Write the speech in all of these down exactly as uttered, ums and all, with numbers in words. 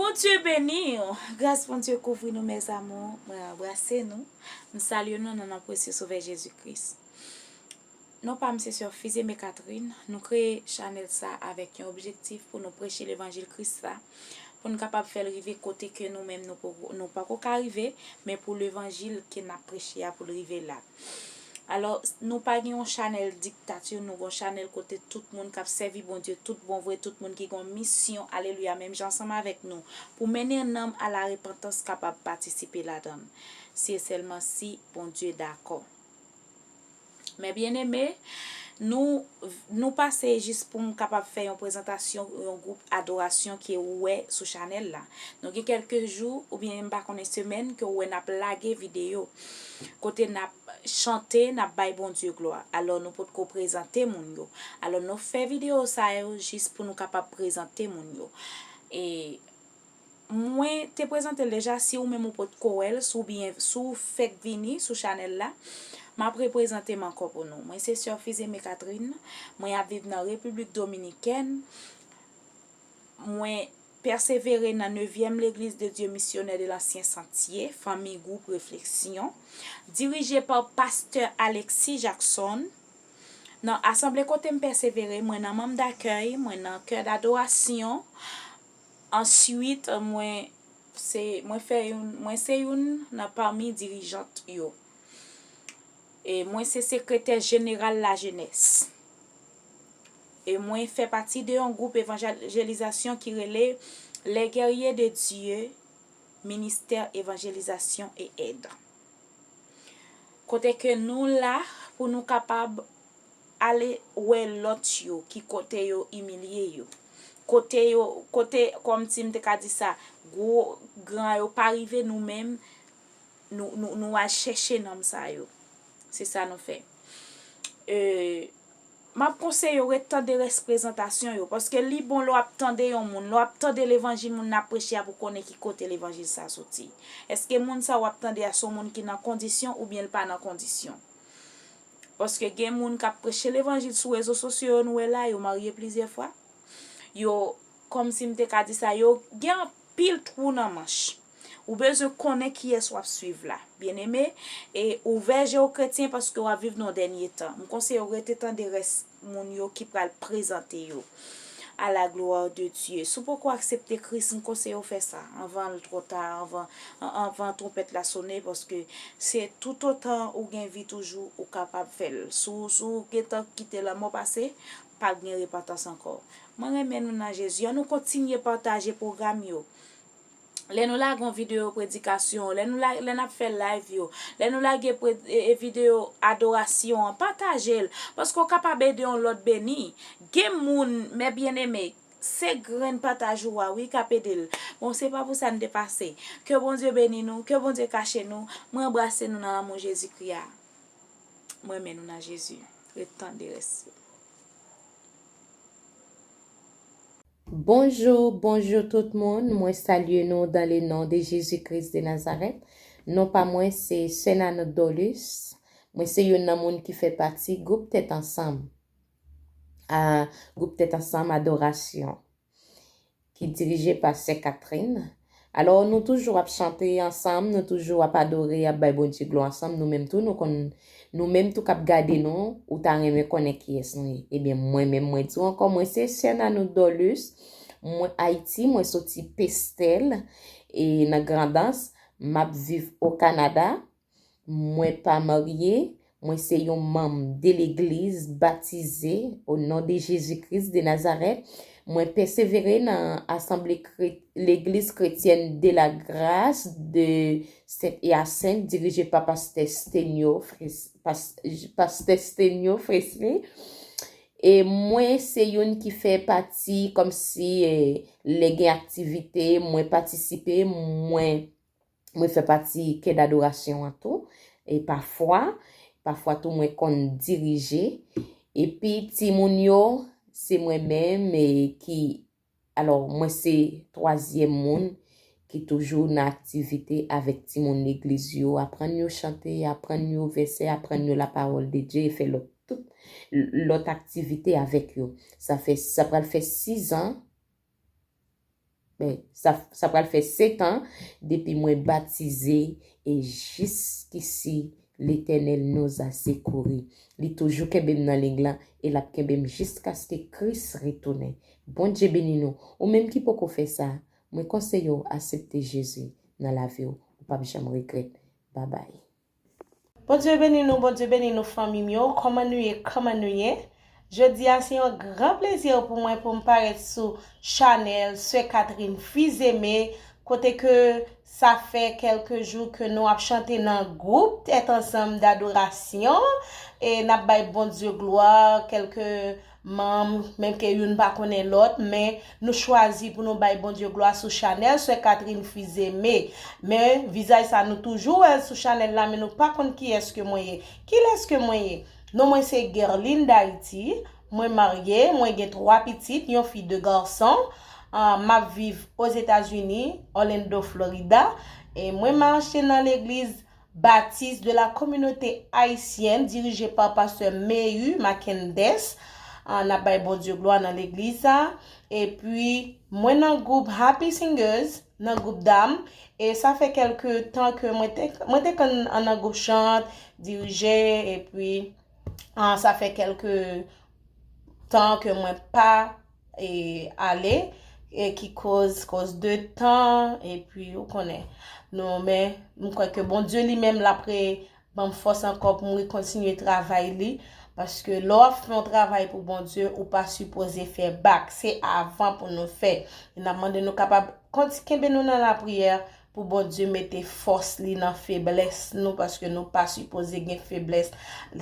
Bondye beni w. Gras Bondye kouvri nou, mes amours. Mwen anbrase nou. M salye nou nan non presye Sovè Jezi Kris. Non pa m se sè Fizeme Catherine. Nou kreye chanèl sa avèk yon objektif pou nou preche levanjil Kris la, pou n kapab fè l rive kote ke nou menm nou poko, nou poko ka rive, men pou levanjil ke n ap preche a pou l rive la. Alò, nou pa gen yon chanèl diktati, nou gen yon chanèl kote tout moun k ap sèvi Bondye tout bon vre, tout moun ki gen yon misyon, alelouya, menm jan ansanm avèk nou, pou mennen nanm a la repantans kapab patisipe ladan l, si e sèlman si Bondye dakò. Mes bien-aimés, nou, nou pase jis pou m kapab fè yon prezantasyon, yon gwoup adorasyon ke ou wè sou chanèl la. Nou gen kèlke jou, oubyen m pa konnen semèn, ke ou wè n ap lage videyo. Kote n ap chante, n ap bay Bondye glwa. Alò, nou potko prezante moun yo. Alò, nou fè videyo sa yo jis pou nou kapab prezante moun yo. E mwen te prezante l deja, si ou menm ou potko wè l, si w byen, si w fèk vini sou chanèl la, m ap reprezante m ankò pou nou. Mwen se sè Fizeme Catherine, mwen ap viv nan Repiblik Dominikèn. Mwen pèsevere nan nevyèm Legliz de Dye Misyonè de Lansyen Santye, fanmi gwoup refleksyon, dirije pa pastè Alexis Jackson. Nan asanble kote m pèsevere, mwen nan manm dakèy, mwen nan kè dadorasyon. Answit, mwen se, mwen fè youn, mwen se youn nan pami dirijant yo. E mwen se sekretè jeneral lajenès. E mwen fè pati de yon gwoup evanjelizasyon ki rele Les Guerriers de Dieu, Ministère Évangélisation et Aide. Kote ke nou la pou nou kapab ale wè lòt yo, ki kote yo imilye yo. Kote yo, kote, kòmsi m te ka di sa, gwo gran yo pa rive, nou menm, nou, nou, nou al chèche nanm sa yo. Se sa nou fè. E, m ap konseye w ret tande rès prezantasyon yo, paske li bon lè w ap tande yon moun, lè w ap tande levanjil moun nan ap preche a pou konnen ki kote levanjil sa soti. Èske moun sa w ap tande a se yon moun ki nan kondisyon oubyen l pa nan kondisyon? Paske gen moun k ap preche levanjil sou rezo sosyo yo, nou wè la, yo marye plizyè fwa. Yo, kòmsi m te ka di sa, yo gen anpil twou nan manch. Ou bezwen konnen kiyès w ap swiv la. Byeneme, e ouvè je w kretyen paske w ap viv nan dènye tan. M konseye w rete tande rès moun yo ki pral prezante yo. À la gloire de Dieu. Si w poko aksepte Kris, m konseye w fè sa anvan l twò ta, anvan, an-, anvan twonpèt la sone, paske se toutotan ou gen vi toujou ou kapab fè l. Si w, si w gentan kite lanmò pase, p ap gen repantans ankò. Mwen renmen nou nan Jezi. Ann nou kontinye pataje pwogram yo. Lè nou lage yon videyo predikasyon, lè nou la, lè n ap fè live yo, lè nou lage pre-, e, e, videyo adorasyon an, pataje l, paske w kapab ede yon lòt beni. Gen moun, mes bien-aimés, se grenn pataj ou a, wi, k ap ede l. Bon, se pa pou sa n te pase. Ke Bondye beni nou, ke Bondye kache nou. Mwen anbrase nou nan lanmou Jezikri a. Mwen renmen nou nan Jezi. Ret tande rès yo. Bonjou, bonjou tout moun. Mwen salye nou dans le nom de Jésus-Christ de Nazareth. Non pa mwen se Sè Nanout Dorlus. Mwen se youn nan moun ki fè pati gwoup Tèt Ansanm, a, gwoup Tèt Ansanm Adorasyon ki dirije pa Sè Catherine. Alò, nou toujou ap chante ansanm, nou toujou ap adore, ap bay Bondye glwa ansanm. Nou menm tou, nou konn, nou menm tou k ap gade nou, ou ta renmen konnen kiyès nou ye. Ebyen, mwen menm, mwen di w ankò, mwen se Sè Nanout Dorlus. Mwen Ayiti, mwen soti Pestèl, e nan Grandans. M ap viv o Kanada. Mwen pa marye, mwen se yon manm de legliz batize o non de Jezi Kris de Nazarèt. Mwen pèsevere nan asanble kre-, Legliz Kretyèn de la Gras de Sent Yasent, dirije pa pastè Stenio Fres-, pas-, pastè Stenio Fresley. E mwen se youn ki fè pati kòmsi, eh, lè gen aktivite, mwen patisipe, mwen Mwen fè pati kè dadorasyon an tou. E pafwa, pafwa tou mwen konn dirije. Epi timoun yo, se mwen menm e ki, alò, mwen se twazyèm moun ki toujou nan aktivite avèk timoun legliz yo, aprann yo chante, aprann yo vèsè, aprann yo lapawòl de Dye, e fè lòt, tout lòt aktivite avèk yo. Sa fè, sa pral fè sizan Men, sa, sa pral fè sèt an depi mwen batize, e jiskisi Letènèl nous a secourus. Li toujou kenbe m nan liy lan e l ap kenbe m jiskaske Kris retounen. Bondye beni nou. Ou menm ki poko fè sa, mwen konseye w aksepte Jezi nan lavi w. Ou p ap janm regrèt. Babay. Bondye beni nou, Bondye beni nou, fanmi m yo. Kòman nou ye? Kòman nou ye? Jodi a, se yon gran plezi pou mwen pou m parèt sou chanèl Sè Catherine Fils-Aimé, kote ke sa fè kèlke jou ke nou ap chante nan gwoup Tèt Ansanm d'adorasyon, e n ap bay Bondye glwa, kèlke manm, menm ke youn pa konnen lòt, men nou chwazi pou nou bay Bondye glwa sou chanèl Sè Catherine Fils-Aimé. Men vizaj sa nou toujou wè sou chanèl la, men nou pa konn kiyès ke mwen ye. Kilès ke mwen ye? Non mwen se Guerline d'Haïti. Mwen marye, mwen gen twa pitit, yon fi, de gason. Ah, m ap viv Ozetazini, Orlando, Florida. E mwen mache nan legliz Baptiste de la Communauté Haïtienne, dirije pa pastè Mehu Makendes. Ah, n ap bay Bondye glwa nan legliz sa. Epi, mwen nan gwoup Happy Singers, nan gwoup dam. E sa fè kèlke tan ke mwen te, mwen te konn nan gwoup chant, dirije, epi, ah, sa fè kèlke tan ke mwen pa, e, ale, e ki koz, koz de tan, epi ou konnen. Non, men, m kwè ke Bondye li menm l ap re-, ban m fòs ankò pou m rekontinye travay li, paske lè w ap fè yon travay pou Bondye, ou pa sipoze fè bak. Se avan pou nou fè. E n ap mande nou kapab konti-, kenbe nou nan lapriyè pou Bondye mete fòs li nan feblès nou, paske nou pa sipoze gen feblès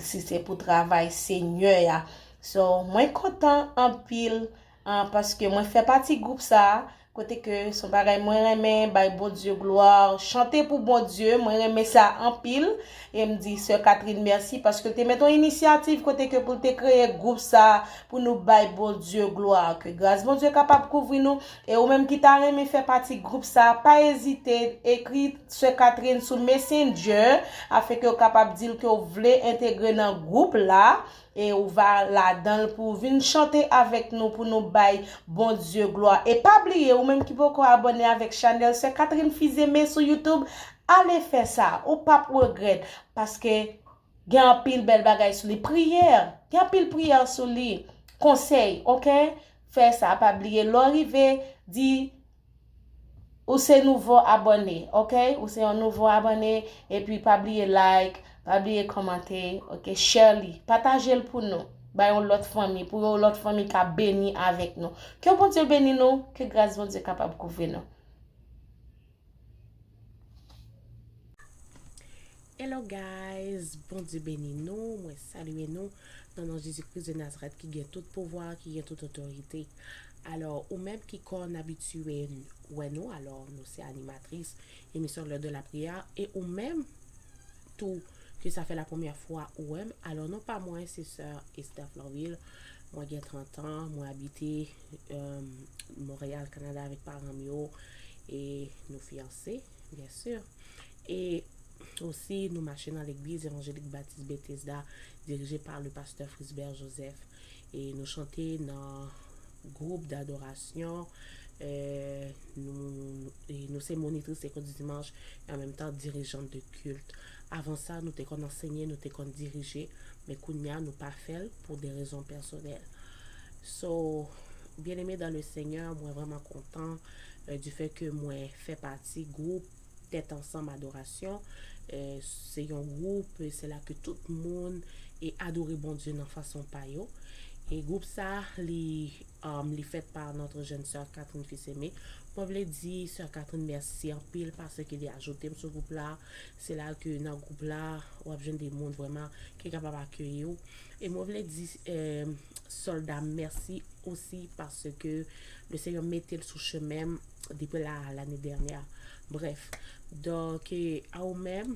si se pou travay Senyè a. So, mwen kontan anpil, ah, paske mwen fè pati gwoup sa a, kote ke se yon bagay mwen renmen, bay Bondye glwa, chante pou Bondye, mwen renmen sa anpil. E m di Sè Catherine mèsi paske l te mete yon inisyativ kote ke pou l te kreye gwoup sa a pou nou bay Bondye glwa. Ke gras Bondye kapab kouvri nou. E ou menm ki ta renmen fè pati gwoup sa a, pa ezite ekri Sè Catherine sou Messenger afin ke w kapab di l ke w vle entegre nan gwoup la. E ou va ladan l pou w vin chante avèk nou, pou nou bay Bondye glwa. E pa bliye, ou menm ki poko abòne avèk chanèl Sè Catherine Fils-Aimé sou YouTube, ale fè sa. Ou p ap regrèt, paske gen anpil bèl bagay sou li. Priyè, gen anpil priyè sou li. Konsèy, oke? Fè sa, pa bliye, lè w rive, di, ou se nouvo abòne, oke? Ou se yon nouvo abòne, epi pa bliye like, pa bliye kòmante, oke? Share li, pataje l pou nou. Bay yon lòt fanmi, pou yon lòt fanmi ka beni avèk nou. Ke Bondye beni nou, ke gras Bondye kapab kouvri nou. Hello guys, Bondye beni nou, mwen salye nou nan non Jezi Kris de Nazarèt ki gen tout pouvwa, ki gen tout otorite. Alò, ou menm ki konn abitye wè nou, alò, nou se animatris emisyon L'heure de la prière, e ou menm tou ke sa fè la premyè fwa ou wè m, alò, non pa mwen, se sè Esther Florvil, mwen gen trant an, mwen abite, euh, Montréal, Canada avèk paran m yo, e nou fiyanse, byen si. E osi, nou mache nan legliz evanjelik Batis Bethesda, dirije pa le pastè Frisbert Joseph. E nou chante nan gwoup d'adorasyon. E nou, e nou se monitris lekòl di dimanch e an menm tan dirijant de kilt. Avan sa, nou te konn ansenye, nou te konn dirije, men kounye a, nou pa fè l pou de rezon pèsonèl. So, byeneme dan le Senyè, mwen vrèman kontan, euh, du fait ke mwen fè pati gwoup Tèt Ansanm Adorasyon. Euh, se yon gwoup, se la ke tout moun e adore Bondye nan fason pa yo. E gwoup sa, li, um, li fèt pa notre jeune sœur Catherine Fils-Aimé. Mwen vle di sè Catherine mèsi anpil paske li ajoute m sou gwoup la. Se la ke nan gwoup la, w ap jwenn de moun vrèman ki kapab akeyi w. E mwen vle di, eh, sòlda m mèsi osi paske le Senyè mete l sou chemen m depi la, lane dènyè. Brèf, donk, eh, a ou menm,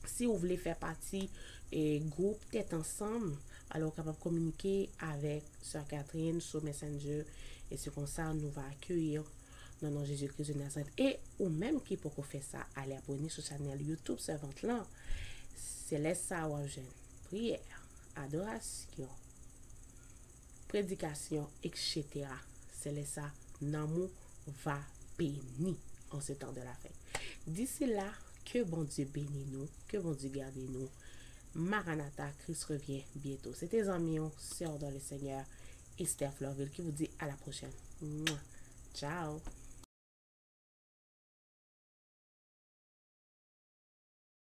si w vle fè pati, eh, gwoup Tèt Ansanm, alò w kapab kominike avèk sè Catherine sou Messenger, e se konsa nou va akeyi w nan non Jezi Kris de Nazarèt. E ou menm ki poko fè sa, ale abòne sou chanèl YouTube sèvant lan. Se lè sa w ap jwenn priyè, adorasyon, predikasyon, et cetera. Se lè sa nanm ou va béni en ce temps de la fin. D'ici là, ke Bondye beni nou, ke Bondye gade nou. Maranatha, Christ revient bientôt. Se te zanmi w, sè w dans le Seigneur, Esther Fleurville, ki vous dit à la prochaine. Mwa. Ciao.